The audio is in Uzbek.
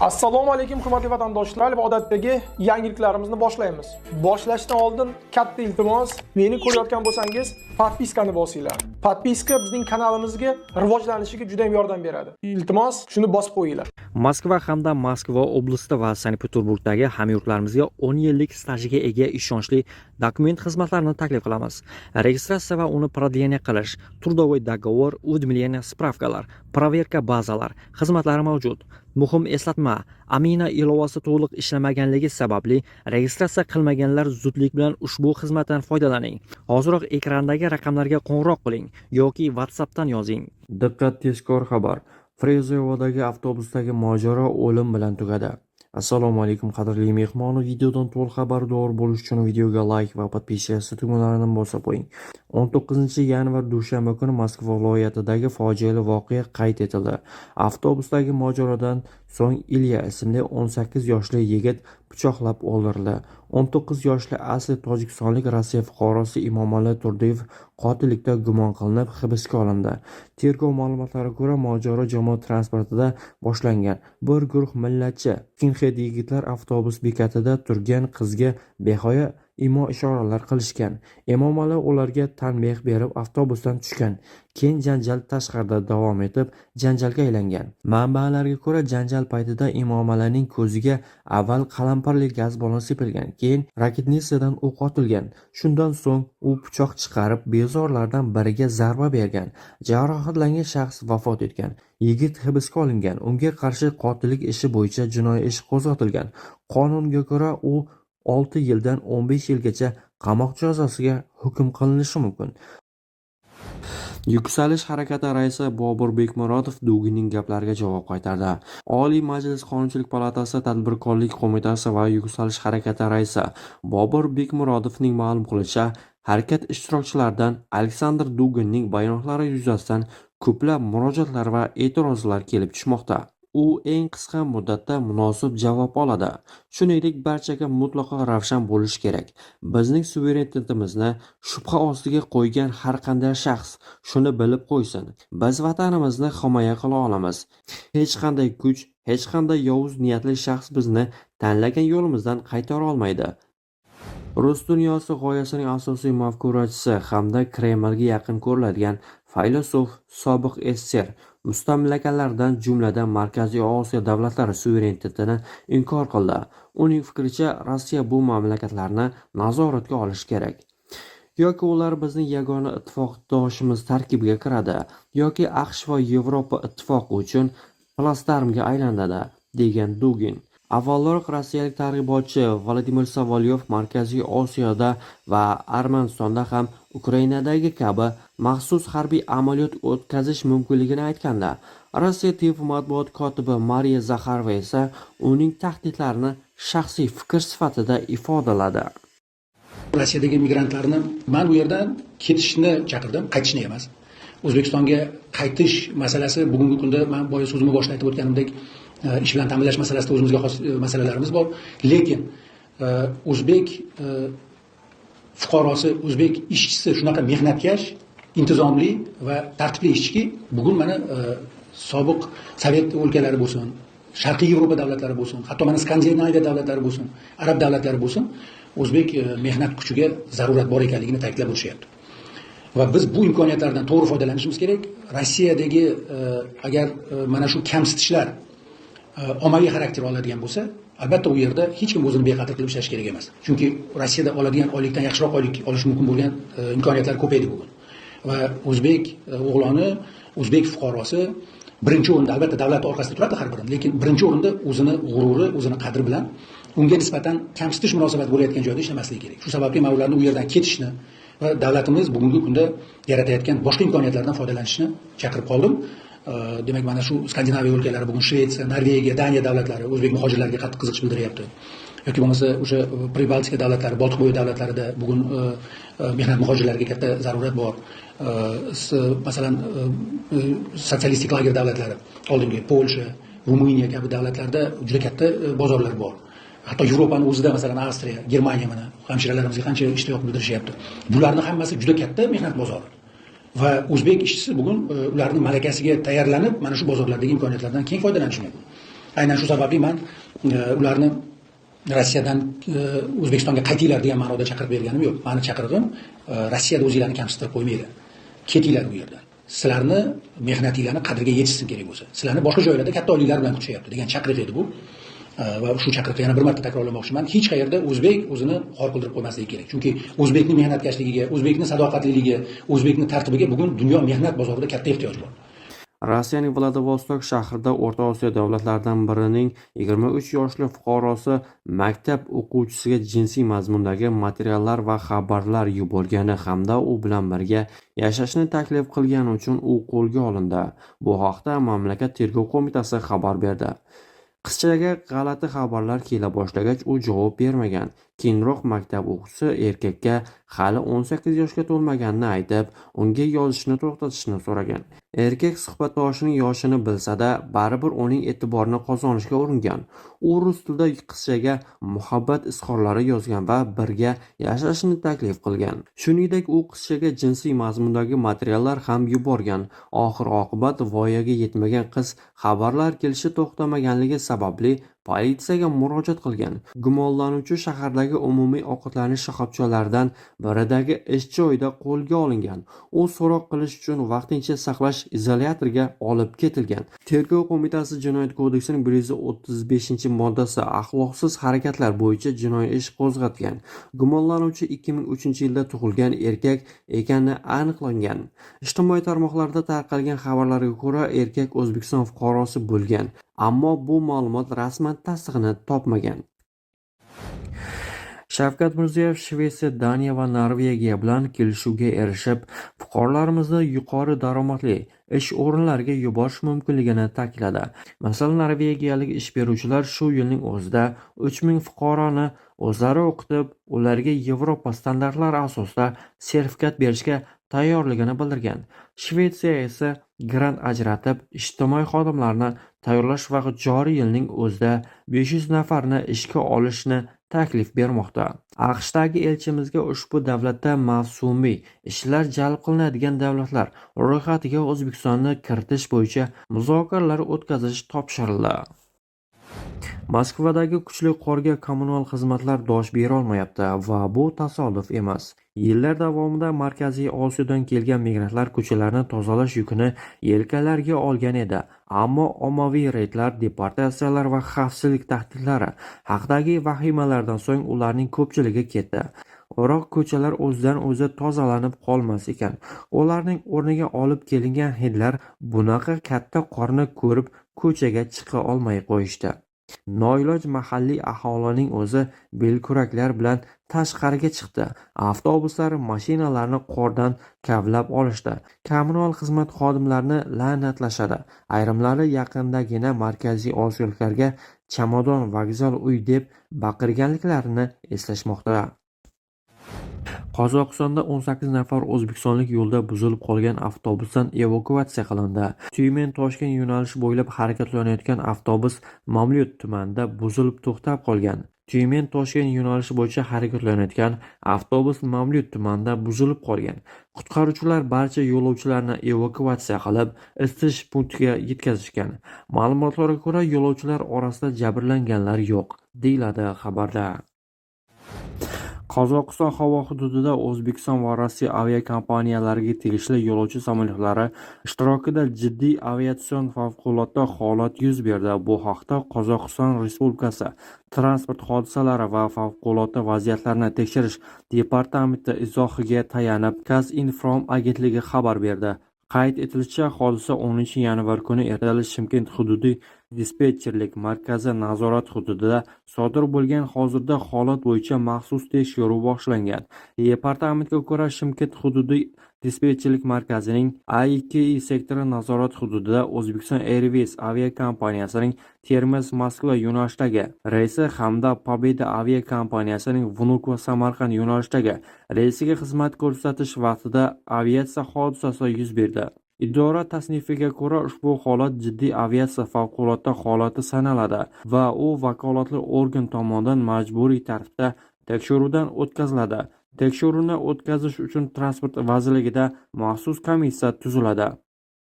Assalomu alaykum hurmatli vatandoshlar va odatdagi yangiliklarimizni boshlaymiz. Boshlashdan oldin katta iltimos, meni ko'rayotgan bo'lsangiz, подписка ni bosinglar. Подписка bizning kanalimizga rivojlanishiga juda ham yordam beradi. Iltimos, shuni bosib qo'yinglar. Moskva hamda Moskva oblasti va Sankt-Peterburgdagi hamyurtlarimizga 10 yillik stajiga ega ishonchli dokument xizmatlarini taklif qilamiz. Registratsiya va uni продление qilish, трудовой договор, уведомление, справка lar, проверка bazalar xizmatlari mavjud. Muhim eslatma: Amina ilovasi to'liq ishlamaganligi sababli registratsiya qilmaganlar zudlik bilan ushbu xizmatdan foydalaning. Hoziroq ekrandagi raqamlarga qo'ng'iroq qiling yoki WhatsAppdan yozing. Diqqat, tezkor xabar! Fryazevodagi avtobusdagi mojaro o'lim bilan tugadi. Assalomu alaykum, qadrli mehmon. Videodan to'liq xabardor bo'lish uchun videoga layk va подписаться tugmalarini bosib qo'ying. 19-yanvar dushanba kuni Moskva viloyatidagi fojiali voqea qayd etildi. Avtobusdagi mojarodan so'ng Ilya ismli 18 yoshli yigit pichoqlab o'ldirildi. 19 yoshli asli tojikistonlik Rossiya fuqarosi Imomali Turdiyev qotillikda gumon qilinib hibsga olindi. Tergov ma'lumotlariga ko'ra, mojaro jamoat transportida boshlangan. Bir guruh millatchi skinxed yigitlar avtobus bekatida turgan qizga behayo imo-ishoralar qilishgan. Emomali ularga tanbeh berib, avtobusdan tushgan. Keyin janjal tashqarida davom etib, janjalga aylangan. Manbalarga ko'ra, janjal paytida Emomalining ko'ziga avval qalampirli gaz ballon sepilgan, keyin raketnitsadan o'q otilgan. Shundan so'ng u pichoq chiqarib, bezorilardan biriga zarba bergan. Jarohatlangan shaxs vafot etgan. Yigit hibsga olingan. Unga qarshi qotillik ishi bo'yicha jinoiy ish qo'zg'atilgan. Qonunga ko'ra, u 6 yildan 15 yilgacha qamoq jazosiga hukm qilinishi mumkin. Yuksalish harakati raisi Bobur Bekmurodov Duginning gaplariga javob qaytardi. Oliy Majlis Qonunchilik palatasi Tadbirkorlik qo'mitasi va Yuksalish harakati raisi Bobur Bekmurodovning ma'lum qilishicha, harakat ishtirokchilaridan Aleksandr Duginning bayonotlari yuzasidan ko'plab murojaatlar va e'tirozlar kelib tushmoqda. U eng qisqa muddatda munosib javob oladi. Shuningdek, barchaga mutlaqo ravshan bo'lishi kerak. Bizning suverenitetimizni shubha ostiga qo'ygan har qanday shaxs shuni bilib qo'ysin. Biz vatanimizni himoya qila olamiz. Hech qanday kuch, hech qanday yovuz niyatli shaxs bizni tanlagan yo'limizdan qaytara olmaydi. Rus dunyosi g'oyasining asosiy mafkurachisi hamda Kremlga yaqin ko'riladigan faylasuf, sobiq SSSR mustamlakalaridan, jumladan Markaziy Osiyo davlatlari suverenitetini inkor qildi. Uning fikricha, Rossiya bu mamlakatlarni nazoratga olishi kerak. Yoki ular bizning yagona ittifoqdoshimiz tarkibiga kiradi, yoki AQSh va Yevropa ittifoqi uchun platsdarmga aylanadi, degan Dugin. Avvalroq rossiyalik targ'ibotchi Vladimir Solovyov Markaziy Osiyoda va Armanistonda ham Ukrainadagi kabi maxsus harbiy amaliyot o'tkazish mumkinligini aytgandi. Rossiya TV matbuot kotibi Mariya Zaxarova esa uning tahdidlarini shaxsiy fikr sifatida ifodaladi. Rossiyadagi migrantlarni man u yerdan ketishni chaqirdim, qaytishni emas. O'zbekistonga qaytish masalasi bugungi kunda, man boya so'zimni boshida aytib o'tganimdek, ish bilan ta'minlash masalasida o'zimizga xos masalalarimiz bor. Lekin o'zbek fuqarosi, o'zbek ishchisi shunaqa mehnatkash, intizomli va tartibli ishchiki, bugun mana sobiq sovet o'lkalari bo'lsin, Sharqiy Yevropa davlatlari bo'lsin, hatto mana Skandinaviya davlatlari bo'lsin, arab davlatlari bo'lsin, o'zbek mehnat kuchiga zarurat bor ekanligini ta'kidlab o'tishyapti. Va biz bu imkoniyatlardan to'g'ri foydalanishimiz kerak. Rossiyadagi agar mana shu kamsitishlar ommaviy xarakter oladigan bo'lsa, albatta u yerda hech kim o'zini bexatar qilib ishlashi kerak emas. Chunki Rossiyada oladigan oylikdan yaxshiroq oylik olish mumkin bo'lgan imkoniyatlar ko'paydi bugun. Va o'zbek o'g'loni, o'zbek fuqarosi birinchi o'rinda albatta davlat orqasida turadi har biri, lekin birinchi o'rinda o'zini g'ururi, o'zini qadri bilan unga nisbatan kamsitish munosabati bo'layotgan joyda ishlamasligi kerak. Shu sababli man ularni u yerdan ketishni va davlatimiz bugungi kunda yaratayotgan boshqa imkoniyatlardan foydalanishni chaqirib qoldim. Demak, mana shu Skandinaviya o'lkalari, bugun Shvetsiya, Norvegiya, Daniya davlatlari o'zbek muhojirlariga qattiq qiziqish bildiryapti. Yoki bo'lmasa o'sha Pribaltika davlatlari, Boltiq bo'yi davlatlarida bugun mehnat muhojirlariga katta zarurat bor. Masalan, sotsialistik lager davlatlari, oldingi Polsha, Ruminiya kabi davlatlarda juda katta bozorlar bor. Hatto Yevropani o'zida, masalan, Avstriya, Germaniya mana hamshiralarimizga qancha ishtiyoq bildirishyapti. Bularni hammasi juda katta mehnat bozori. Va o'zbek ishchisi bugun ularning malakasiga tayyorlanib, mana shu bozorlardagi imkoniyatlardan keng foydalanishi mumkin. Aynan shu sababli man ularni Rossiyadan O'zbekistonga qaytinglar degan ma'noda chaqiriq berganim yo'q. Mani chaqirig'im Rossiyada o'zinglarni kamsitirib qo'ymanglar. Ketinglar u yerdan. Sizlarni mehnatinglarni qadriga yetishsin kerak bo'lsa. Sizlarni boshqa joylarda katta oyliklar bilan kutishyapti degan chaqiriq edi bu. Va shu chaqiriqni yana bir marta takrorlamoqchiman. Hech qayerda o'zbek o'zini xor qildirib qo'ymasligi kerak. Chunki o'zbekning mehnatkashligiga, o'zbekning sadoqatliligiga, o'zbekning tartibiga bugun dunyo mehnat bozorida katta ehtiyoj bor. Rossiyaning Vladivostok shahrida O'rta Osiyo davlatlaridan birining 23 yoshli fuqarosi maktab o'quvchisiga jinsiy mazmundagi materiallar va xabarlar yuborgani hamda u bilan birga yashashni taklif qilgani uchun u qo'lga olindi. Bu haqda mamlakat tergov qo'mitasi xabar berdi. Qizchaga g'alati xabarlar kela boshlagach, u javob bermagan. Keyinroq maktab o'quvchisi erkakka hali 18 yoshga to'lmaganini aytib, unga yozishni to'xtatishni so'ragan. Erkak suhbatdoshining yoshini bilsa-da, baribir uning e'tiborini qozonishga uringan. U rus tilida qizchaga muhabbat izhorlari yozgan va birga yashashni taklif qilgan. Shuningdek, u qizchaga jinsiy mazmundagi materiallar ham yuborgan. Oxir-oqibat voyaga yetmagan qiz xabarlar kelishi to'xtamaganligi sababli politsiyaga murojaat qilgan. Gumonlanuvchi shahardagi umumiy ovqatlanish shoxobchalaridan biridagi ish joyida qo'lga olingan. U so'roq qilish uchun vaqtincha saqlash izolyatoriga olib ketilgan. Tergov qo'mitasi Jinoyat kodeksining 135-moddasi axloqsiz harakatlar bo'yicha jinoiy ish qo'zg'atgan. Gumonlanuvchi 2003-yilda tug'ilgan erkak ekani aniqlangan. Ijtimoiy tarmoqlarda tarqalgan xabarlarga ko'ra, erkak O'zbekiston fuqarosi bo'lgan, ammo bu ma'lumot rasman tasdig'ini topmagan. Shavkat Mirziyoyev Shvetsiya, Daniya va Norvegiya bilan kelishuvga erishib, fuqarolarimizni yuqori daromadli ish o'rinlariga yuborish mumkinligini ta'kidladi. Masalan, norvegiyalik ish beruvchilar shu yilning o'zida 3000 fuqaroni o'zlari o'qitib, ularga Yevropa standartlari asosida sertifikat berishga tayyorligini bildirgan. Shvetsiya esa grant ajratib, ijtimoiy xodimlarni tayyorlash va joriy yilning o'zida 500 nafarni ishga olishni taklif bermoqda. AQShdagi elchimizga ushbu davlatda mavsumiy ishlar jalb qilinadigan davlatlar ro'yxatiga O'zbekistonni kiritish bo'yicha muzokaralar o'tkazish topshirildi. Moskvadagi kuchli qorga kommunal xizmatlar dosh berolmayapti va bu tasodif emas. Yillar davomida Markaziy Osiyodan kelgan migrantlar ko'chalarni tozalash yukini yelkalariga olgan edi. Ammo ommaviy reydlar, deportatsiyalar va xavfsizlik tahdidlari haqidagi vahimalardan so'ng ularning ko'pchiligi ketdi. Biroq ko'chalar o'zidan o'zi tozalanib qolmas ekan. Ularning o'rniga olib kelingan hindlar bunaqa katta qorni ko'rib ko'chaga chiqa olmay qo'yishdi. Noiloj mahalliy aholining o'zi belkuraklar bilan tashqariga chiqdi. Avtobuslar, mashinalarni qordan kavlab olishdi. Kommunal xizmat xodimlarini la'natlashadi. Ayrimlari yaqindagina Markaziy Osiyoliklarga chamadon, vokzal, uy deb baqirganliklarini eslashmoqda. Qozog'istonda 18 nafar o'zbekistonlik yo'lda buzilib qolgan avtobusdan evakuatsiya qilindi. Tyumen-Toshkent yo'nalishi bo'ylab harakatlanayotgan avtobus Mamlyot tumanida buzilib to'xtab qolgan. Tyumen-Toshkent yo'nalishi bo'yicha harakatlanayotgan avtobus Mamlyot tumanida buzilib qolgan. Qutqaruvchilar barcha yo'lovchilarni evakuatsiya qilib, isitish punktiga yetkazishgan. Ma'lumotlarga ko'ra, yo'lovchilar orasida jabrlanganlar yo'q, deyiladi xabarda. Qozog'iston havo hududida O'zbekiston va Rossiya aviakompaniyalariga tegishli yo'lovchi samolyotlari ishtirokida jiddiy aviatsion favqulodda holat yuz berdi. Bu haqda Qozog'iston Respublikasi Transport hodisalari va favqulodda vaziyatlarni tekshirish departamenti izohiga tayanib, Kazinform agentligi xabar berdi. Qayd etilishicha, hodisa 10-yanvar kuni ertalab Shimkent hududiy dispetcherlik markazi nazorat hududida sodir bo'lgan. Hozirda holat bo'yicha maxsus tekshiruv boshlangan. Departamentga ko'ra, Shimkent hududiy dispetcherlik markazining A2 sektori nazorat hududida O'zbekiston Airways aviakompaniyasining Termiz-Moskva yo'nalishidagi reysi hamda Pobeda aviakompaniyasining Vnukovo-Samarqand yo'nalishidagi reysiga xizmat ko'rsatish vaqtida aviatsiya hodisasi yuz berdi. Idora tasnifiga ko'ra, ushbu holat jiddiy aviatsiya favqulodda holati sanaladi va u vakolatli organ tomonidan majburiy tartibda tekshiruvdan o'tkaziladi. Tekshiruvni o'tkazish uchun Transport vazirligida maxsus komissiya tuziladi.